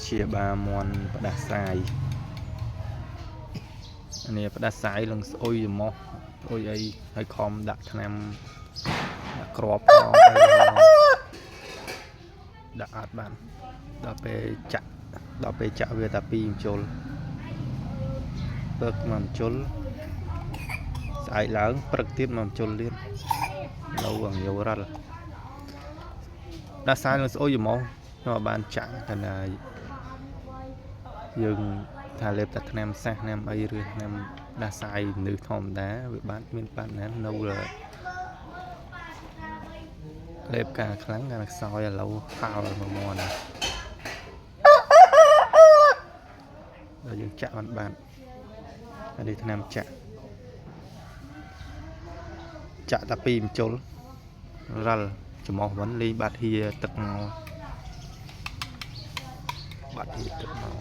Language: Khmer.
ជាបាលមន់ផ្ដាសាយអានេះផ្ដាសាយនឹងស្អុយច្រមុះស្អុយអីហើយខំដាក់ថ្នាំដាក់ក្របផងអីផងដាក់អត់បានដល់ពេលចាក់ដល់ពេលចាក់វាតែពីរម្ជុលពឹកមួយម្ជុលស្អែកឡើងព្រឹកទៀតមួយម្ជុលទៀតនៅអង្យរ៉ាល់ ដាក់សាយនឹងស្អុយច្រមុះខ្ញុំអត់បានចាក់តែណាយើងថាលេបតែថ្នាំសាសថ្នាំអីឬថ្នាំដាសាយមនុស្សធម្មតាវាបានមានបានណានៅលេបការខ្លាំងការខ្សោយឥឡូវហោលមួយមាន់ដល់យើងចាក់បានបានអានេះថ្នាំចាក់ចាក់តែពីរម្ជុលរ៉លច្រមុះវិញលេងបាត់ហៀទឹកមកបាត់ហៀទឹកមក